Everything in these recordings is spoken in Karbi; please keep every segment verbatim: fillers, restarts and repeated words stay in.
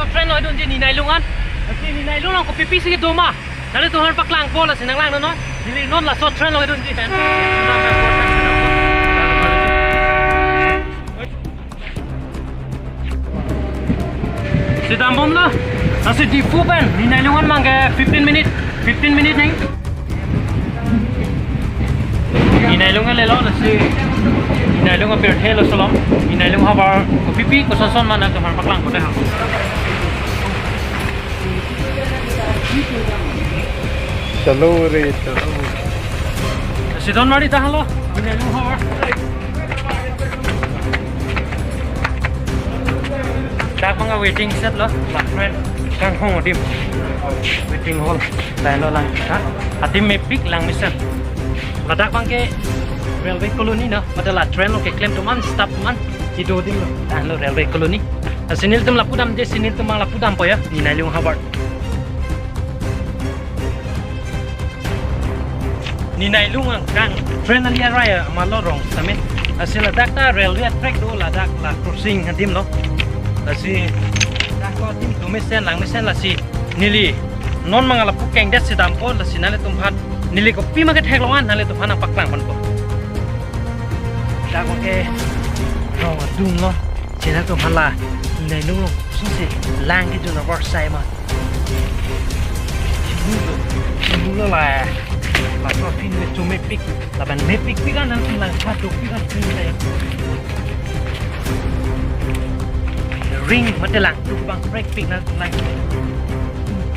Train lo dunji Ni Nailung an. Lasi Ni Nailung along kopi pisi kedo ma, nanglitum aphan paklangpo, lasi nanglang non. Neli non laso train lo dunji. Si dambomlo. Lasi Diphu pen Ni Nailung an abangke fifteen minute, fifteen minute neng. Ni Nailung lelo, lasi Ni Nailung apirthe lo solo. Ni Nailung havar kopi pi koson son ma nangtum aphan paklangpo dei ha. Chalo re, chalo. Lasi don mari ta halo Ni Nailung havar. Dak abang waiting shed lo, la train kanghon adim. Waiting hall, lahenlo lang, ha? Adim mepik, lang mesen. Ladak abangke railway colony na, mate la train along keklem atum an, staff atum an kedo adim lo. Lahenlo railway colony. Lasi nelitum lapu damde, si nelitum abang lapu dampo ya, Ni Nailung havar. Ni Nailung angkang train ali arai amat lo rong sitame. Lasi ladak ta railway track do, ladak la crossing adim lo. Lasi dak lo adim do mesen, lang mesen, lasi neli non abang lapu kengdet si dampo, lasi nanglitum aphan neli kopi ma ketheklong an nanglitum aphan nangpaklangponpo. Dak abangke rong adung lo. Chena atum hala Ni Nailung lo, suse lang kejun abor sai ma. Chimul lo, chimul lo la. Laso aphi le chomepik, lapen mepikpik an nangtum langtha dopik an chimul la ya. Ring mate langtuk abang prekpik nangtum lang.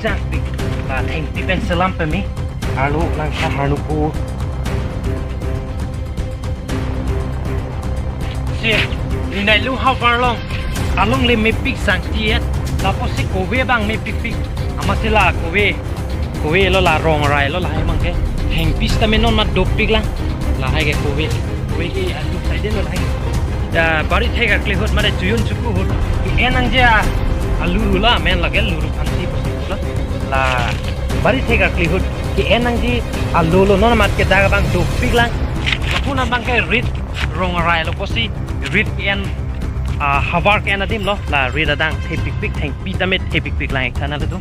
Chakpik. La thengpi pen selam peme. Arlo langtha harnupo. Si, Ni Nailung havar along, along le mepik sangti et, lapusi kove abang mepikpik, amatsi la kove, kove lo la rong arai lo lahai abangke, thengpi sitame non amat dopik lang, lahai ke kove, kove ke atuk side lo lahai ke. Ya, bari thek akli ahut, mane chojun choku ahut, ke-en nangji a, aluru la, men lake luru phansi pusi lo, la, bari thek akli ahut, ke-en nangji alo lo, non amat ke dak abang dopik lang. Lapu non abangke rit rong arai lo pusi rit ke-en, ah, havar ke-en adim lo, la rit adang thepikpik, thengpi tame thepikpik lang ik than nanglitum.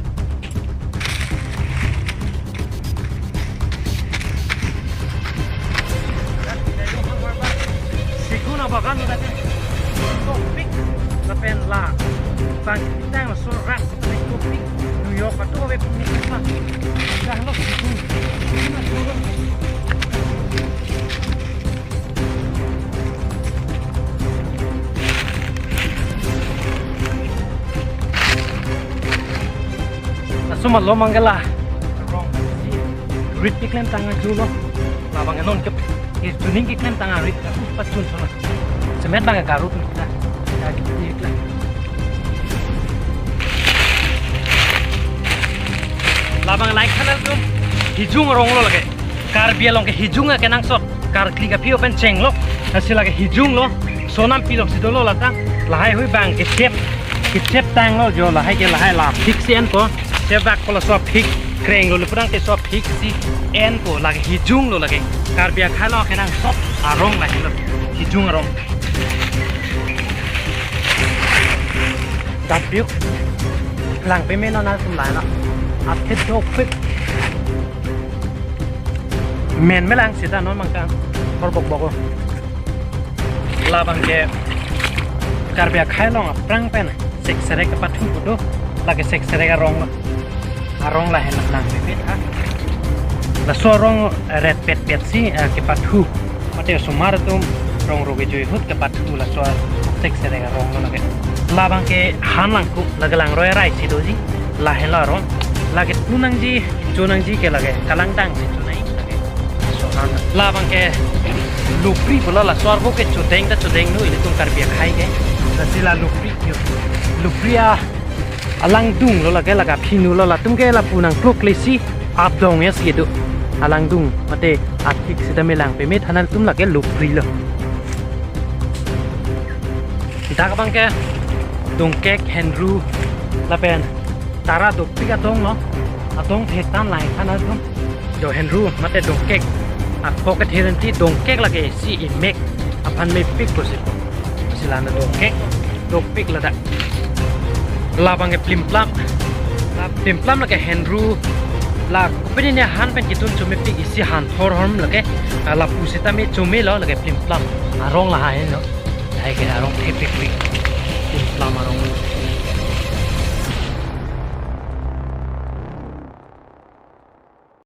Segun abagan lo dak ke. Topik lapen la. Bang kita yang surak. Kopi, New York atum ave pini kita. Dah lo kopi. Laso amat lo manggala. Rong. Rit keklem tang ajo lo. Labang non ke, ke chuning keklem tang arit ka pachun chona. Semet abang karut na. Labang like channel atum. Hijung arong lo lake. Karbi along ke hijung akenangsot. Karkli kaphi open chenglok. Lasi lake hijung lo. Sonam pilok si dolo lata. Lahai hui abang kechep. Kechep tang lo jo lahai ke lahai la fix enpo. Chebak ko laso fix kreng lo le pudang ke so fix si enpo lake hijung lo lake. Karbi akhai lo akenangsot arong lahelo. Hijung arong. Dap yuk. Lang peme non nangtum lahai lo. Apit dopik. Men melang sita non mangkang. Kor bok bok lo. Labang ke Karbi akhai along aphrang pen sek serek kepathu kudo, lake sek serek arong lo. Arong lahen lang pipit ha. Laso arong ret pet pet si, eh, kepathu. Mate osomar atum rong roge joi ahut kepathu laso sek serek arong lo lake. Labang ke han langku lake langroi arai si doji. Lahen lo arong. Lake tu nangji, cho nangji ke lake kalangdang si cho nai lake. Labang ke lupri pulo laso arvo ke chodeng ta chodeng nu ilitum Karbi akhai ke. Lasi la lupri yo. Lupri a alangdung lo lake lake aphinu lo latum ke lapu nangklok lesi abdong ya si do. Alangdung mate atik sita melang peme than nanglitum lake lupri lo. Dak abang ke dongkek henru lapen tara dopik adong lo. Adong thetan lai than nanglitum. Jo henru mate dongkek. Ako kethe renti dongkek lake si imek aphan mepik ko si ko. Si la na dongkek dopik ladak. Labang ke Plimplam. La Plimplam lake henru. La kopine ne han pen ketun chomepik isi han thor hom lake. Ah, lapu sitame chomelo lake Plimplam. Arong lahai no. Lahai ke arong thepik pi. Plimplam arong.